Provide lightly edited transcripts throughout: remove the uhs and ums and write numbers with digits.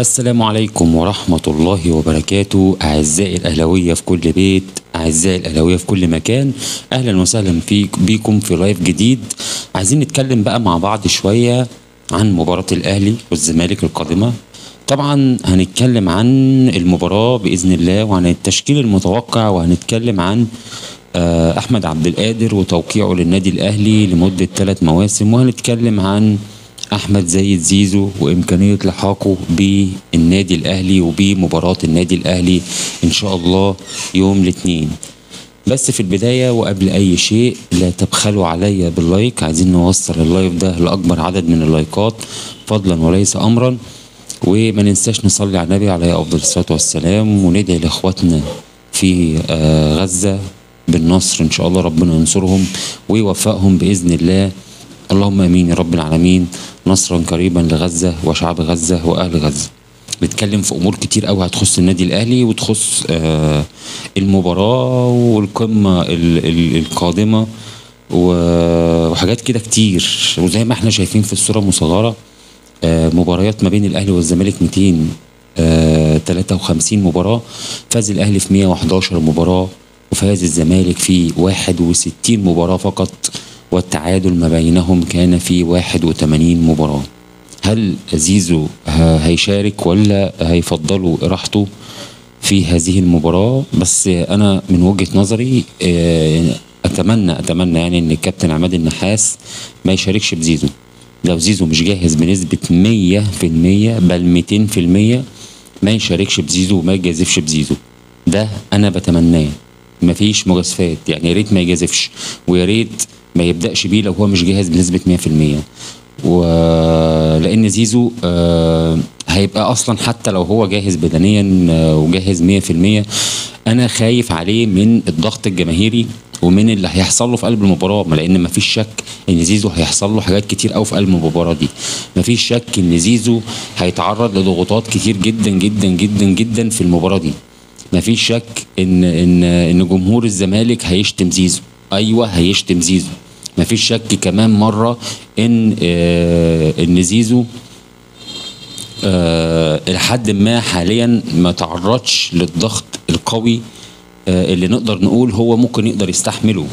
السلام عليكم ورحمة الله وبركاته. أعزائي الأهلاوية في كل بيت، أعزائي الأهلاوية في كل مكان، أهلا وسهلا بيكم في لايف جديد. عايزين نتكلم بقى مع بعض شوية عن مباراة الأهلي والزمالك القادمة. طبعا هنتكلم عن المباراة بإذن الله وعن التشكيل المتوقع، وهنتكلم عن أحمد عبد القادر وتوقيعه للنادي الأهلي لمدة 3 مواسم، وهنتكلم عن أحمد زايد زيزو وإمكانية لحاقه بالنادي الأهلي وبمباراة النادي الأهلي إن شاء الله يوم الاثنين. بس في البداية وقبل أي شيء لا تبخلوا عليا بال like، عايزين نوصل ال live ده لأكبر عدد من اللايكات فضلا وليس أمرا، وما ننساش نصلي على النبي عليه أفضل الصلاة والسلام، وندعي لإخواتنا في غزة بالنصر إن شاء الله، ربنا ينصرهم ويوفقهم بإذن الله، اللهم امين يا رب العالمين، نصرا قريبا لغزة وشعب غزة واهل غزة. بنتكلم في امور كتير قوي هتخص النادي الاهلي وتخص المباراة والقمه القادمة وحاجات كده كتير. وزي ما احنا شايفين في الصورة المصغرة مباريات ما بين الاهلي والزمالك 253 مباراة، فاز الاهلي في 111 مباراة وفاز الزمالك في 61 مباراة فقط، والتعادل ما بينهم كان في 81 مباراة. هل زيزو هيشارك ولا هيفضلوا راحته في هذه المباراة؟ بس أنا من وجهة نظري أتمنى يعني إن الكابتن عماد النحاس ما يشاركش بزيزو. لو زيزو مش جاهز بنسبة 100% بل 200% ما يشاركش بزيزو وما يجازفش بزيزو، ده أنا بتمناه. مفيش مجازفات، يعني يا ريت ما يجازفش ويا ريت ما يبدأش بيه لو هو مش جاهز بنسبة 100%، ولأن زيزو هيبقى أصلا حتى لو هو جاهز بدنيا وجاهز 100%، أنا خايف عليه من الضغط الجماهيري ومن اللي هيحصل له في قلب المباراة، لأن مفيش شك إن زيزو هيحصل له حاجات كتير أوي في قلب المباراة دي. مفيش شك إن زيزو هيتعرض لضغوطات كتير جدا جدا جدا جدا في المباراة دي. مفيش شك إن إن إن جمهور الزمالك هيشتم زيزو، ايوه هيشتم زيزو. مفيش شك كمان مرة ان ان زيزو لحد ما حاليا ما تعرضش للضغط القوي اللي نقدر نقول هو ممكن يقدر يستحمله.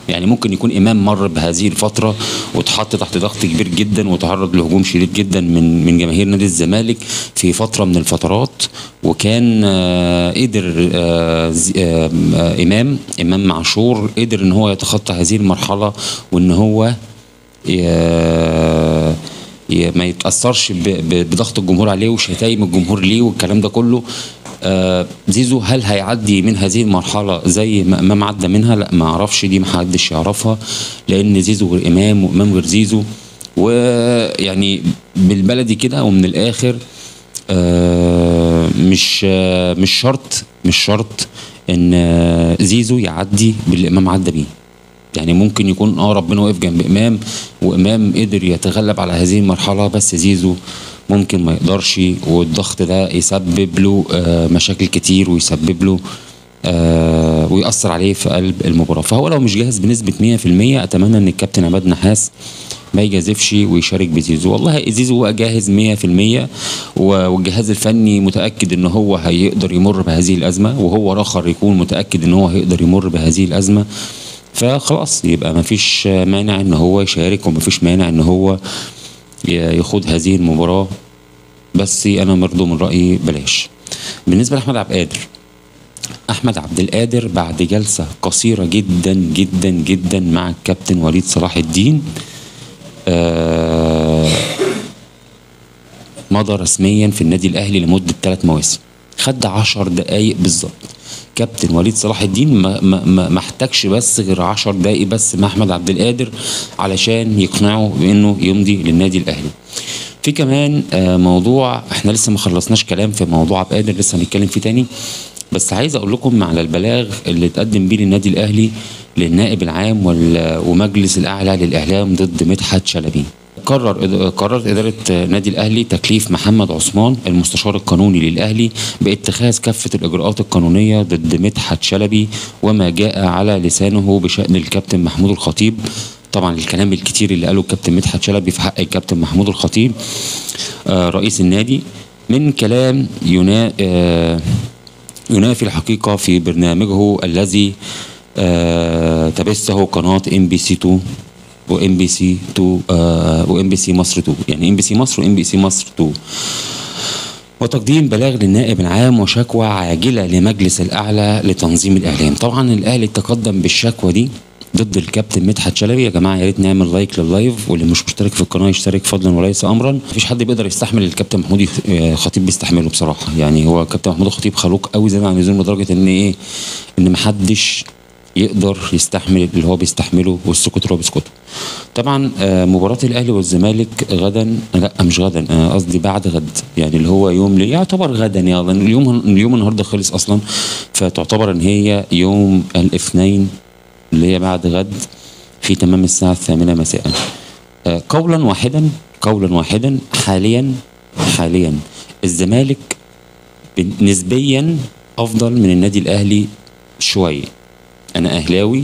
يعني ممكن يكون امام مر بهذه الفترة واتحط تحت ضغط كبير جدا وتعرض لهجوم شديد جدا من جماهير نادي الزمالك في فترة من الفترات، وكان قدر امام عاشور قدر ان هو يتخطى هذه المرحلة وان هو ما يتاثرش بضغط الجمهور عليه وشتايم الجمهور ليه والكلام ده كله. زيزو هل هيعدي من هذه المرحلة زي ما امام عدى منها؟ لا ما اعرفش، دي ما حدش يعرفها، لان زيزو غير امام وامام غير زيزو. ويعني بالبلدي كده ومن الاخر مش شرط ان زيزو يعدي باللي امام عدى بيه. يعني ممكن يكون ربنا واقف جنب امام وامام قدر يتغلب على هذه المرحلة، بس زيزو ممكن ما يقدرش، والضغط ده يسبب له مشاكل كتير ويسبب له ويأثر عليه في قلب المباراة. فهو لو مش جاهز بنسبة 100% أتمنى إن الكابتن عماد نحاس ما يجازفش ويشارك بزيزو. والله زيزو هو جاهز 100% والجهاز الفني متأكد إن هو هيقدر يمر بهذه الأزمة، وهو رخر يكون متأكد إن هو هيقدر يمر بهذه الأزمة، فخلاص يبقى مفيش مانع إن هو يشارك ومفيش مانع إن هو يخوض هذه المباراة. بس أنا برضه من رأيي بلاش. بالنسبة لأحمد عبد القادر، أحمد عبد القادر بعد جلسة قصيرة جدا جدا جدا مع الكابتن وليد صلاح الدين مضى رسميا في النادي الأهلي لمدة 3 مواسم. خد 10 دقايق بالظبط. كابتن وليد صلاح الدين ما احتاجش بس غير 10 دقايق بس مع احمد عبد القادر علشان يقنعه بانه يمضي للنادي الاهلي. في كمان موضوع احنا لسه ما خلصناش كلام في موضوع عبد القادر، لسه هنتكلم فيه تاني، بس عايز اقول لكم على البلاغ اللي اتقدم بيه للنادي الاهلي للنائب العام ومجلس الاعلى للاعلام ضد مدحت شلبي. قررت إدارة نادي الأهلي تكليف محمد عثمان المستشار القانوني للأهلي باتخاذ كافة الإجراءات القانونية ضد مدحت شلبي وما جاء على لسانه بشأن الكابتن محمود الخطيب. طبعا الكلام الكتير اللي قاله الكابتن مدحت شلبي في حق الكابتن محمود الخطيب رئيس النادي. من كلام ينافي الحقيقة في برنامجه الذي تبثه قناة MBC 2 و MBC 2 و MBC مصر 2، يعني MBC مصر و MBC مصر 2، وتقديم بلاغ للنائب العام وشكوى عاجلة لمجلس الأعلى لتنظيم الإعلام. طبعا الأهلي تقدم بالشكوى دي ضد الكابتن مدحت شلبي. يا جماعة يا ريت نعمل like لل live، واللي مش مشترك في القناة يشترك فضلا وليس امرا. مفيش حد بيقدر يستحمل الكابتن محمود الخطيب بيستحمله بصراحة، يعني هو الكابتن محمود الخطيب خلوق قوي زي ما عن اللزوم، لدرجة ان ايه، ان محدش يقدر يستحمل اللي هو بيستحمله والسكوت اللي هو بيسكته. طبعا مباراة الاهلي والزمالك غدا، لا مش غدا، قصدي بعد غد، يعني اللي هو يوم يعتبر غدا، يلا اليوم النهارده خلص اصلا، فتعتبر ان هي يوم الاثنين اللي هي بعد غد في تمام الساعة 8 مساء. قولا واحدا، قولا واحدا، حاليا الزمالك نسبيا افضل من النادي الاهلي شوية. انا اهلاوي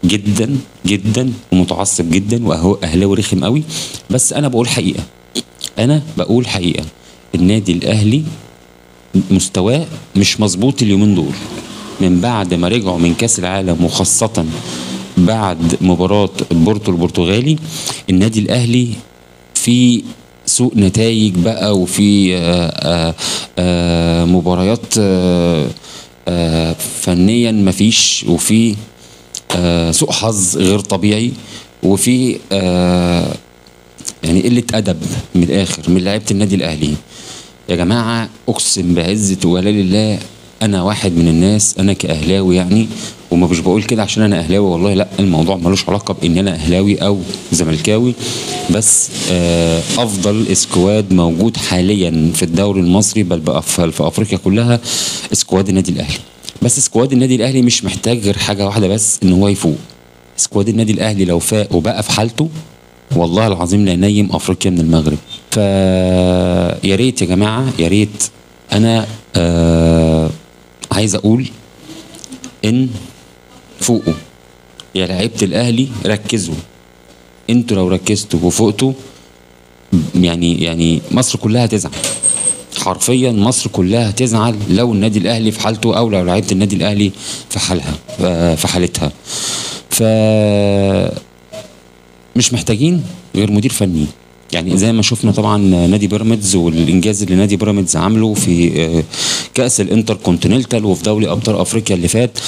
جدا جدا ومتعصب جدا وهو اهلاوي رخم قوي، بس انا بقول حقيقة، انا بقول حقيقة، النادي الاهلي مستواه مش مظبوط اليومين دول من بعد ما رجعوا من كاس العالم، وخاصة بعد مباراة بورتو البرتغالي. النادي الاهلي في سوء نتائج بقى، وفي مباريات فنيا مفيش، وفي سوء حظ غير طبيعي، وفي يعني قلة أدب من الآخر من لعيبة النادي الأهلي. يا جماعة أقسم بعزة وجلال الله، أنا واحد من الناس، أنا كأهلاوي يعني، وما مش بقول كده عشان أنا أهلاوي والله، لا، الموضوع ملوش علاقة بإن أنا أهلاوي أو زملكاوي، بس أفضل squad موجود حاليا في الدوري المصري، بل بقى في أفريقيا كلها، squad النادي الأهلي. بس squad النادي الأهلي مش محتاج غير حاجة واحدة بس، إن هو يفوق. squad النادي الأهلي لو فاق وبقى في حالته، والله العظيم لا ينيم أفريقيا من المغرب. فيا ريت يا جماعة، يا ريت، أنا عايز أقول إن فوقوا يا لعيبة الأهلي، ركزوا. انتوا لو ركزتوا وفوقتوا، يعني مصر كلها هتزعل، حرفيا مصر كلها هتزعل لو النادي الأهلي في حالته، أو لو لعيبة النادي الأهلي في حالها، في حالتها. ف مش محتاجين غير مدير فني، يعني زي ما شفنا طبعا نادي بيراميدز والانجاز اللي نادي بيراميدز عامله في كاس الانتر كونتيننتال وفي دوري ابطال افريقيا اللي فات،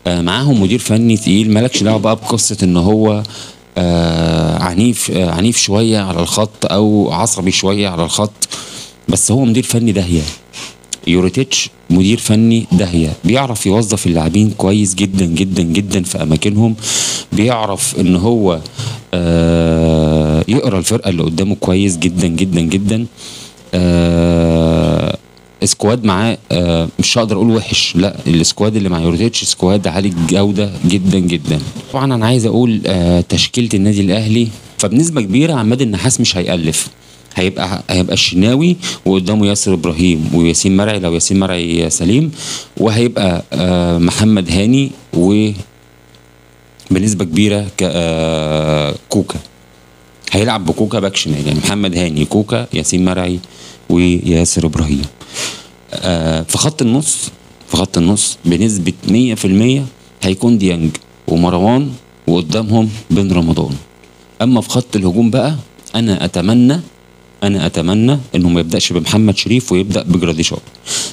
معاهم مدير فني تقيل، مالكش دعوه بقى بقصة ان هو عنيف شوية على الخط او عصبي شوية على الخط، بس هو مدير فني داهية. يوريتيتش مدير فني داهية، بيعرف يوظف اللاعبين كويس جدا جدا جدا في اماكنهم، بيعرف ان هو يقرا الفرقة اللي قدامه كويس جدا جدا جدا. squad معاه مش هقدر اقول وحش، لا، ال squad اللي مع يوريتيتش squad عالي الجودة جدا جدا. طبعا انا عايز اقول تشكيله النادي الاهلي، فبنسبه كبيرة عماد النحاس مش هيألف، هيبقى الشناوي وقدامه ياسر ابراهيم وياسين مرعي لو ياسين مرعي سليم، وهيبقى محمد هاني، و بنسبة كبيرة كوكا، هيلعب بكوكا باك شمال، يعني محمد هاني، كوكا، ياسين مرعي، وياسر ابراهيم. في خط النص، في خط النص بنسبة 100% هيكون ديانج ومروان وقدامهم بن رمضان. اما في خط الهجوم بقى، انا اتمنى انه ما يبداش بمحمد شريف ويبدا بجراديشار،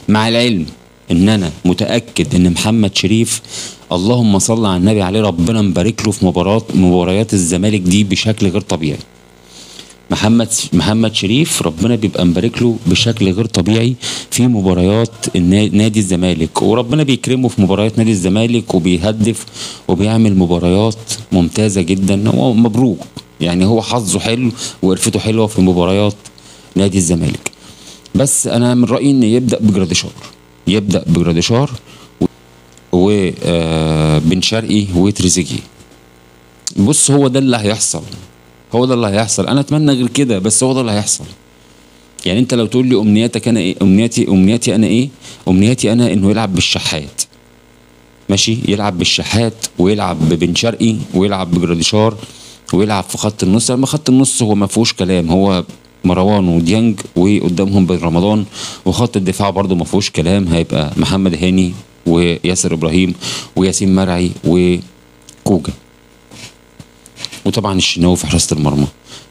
مع العلم ان انا متاكد ان محمد شريف اللهم صل على النبي عليه، ربنا مبارك له في مباريات الزمالك دي بشكل غير طبيعي. محمد شريف ربنا بيبقى مبارك له بشكل غير طبيعي في مباريات نادي الزمالك، وربنا بيكرمه في مباريات نادي الزمالك وبيهدف وبيعمل مباريات ممتازة جدا. هو مبروك، يعني هو حظه حلو وقرفته حلوة في مباريات نادي الزمالك. بس انا من رايي ان يبدا بجراديشار، يبدا بجراديشار وبن شرقي وتريزيجيه. بص، هو ده اللي هيحصل، هو ده اللي هيحصل. انا اتمنى غير كده، بس هو ده اللي هيحصل. يعني انت لو تقول لي امنيتك انا ايه، امنيتي انا ايه، امنيتي انا انه يلعب بالشحات، ماشي، يلعب بالشحات ويلعب ببن شرقي ويلعب بجراديشار ويلعب في خط النص. اما خط النص هو ما فيهوش كلام، هو مروان وديانج، وقدامهم بن رمضان. وخط الدفاع برضو ما فيهوش كلام، هيبقى محمد هاني وياسر ابراهيم وياسين مرعي وكوجا، وطبعا الشناوي في حراسة المرمى.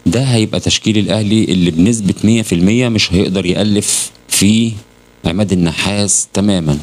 ده هيبقى تشكيل الاهلي اللي بنسبة 100% مش هيقدر يألف فيه عماد النحاس تماما.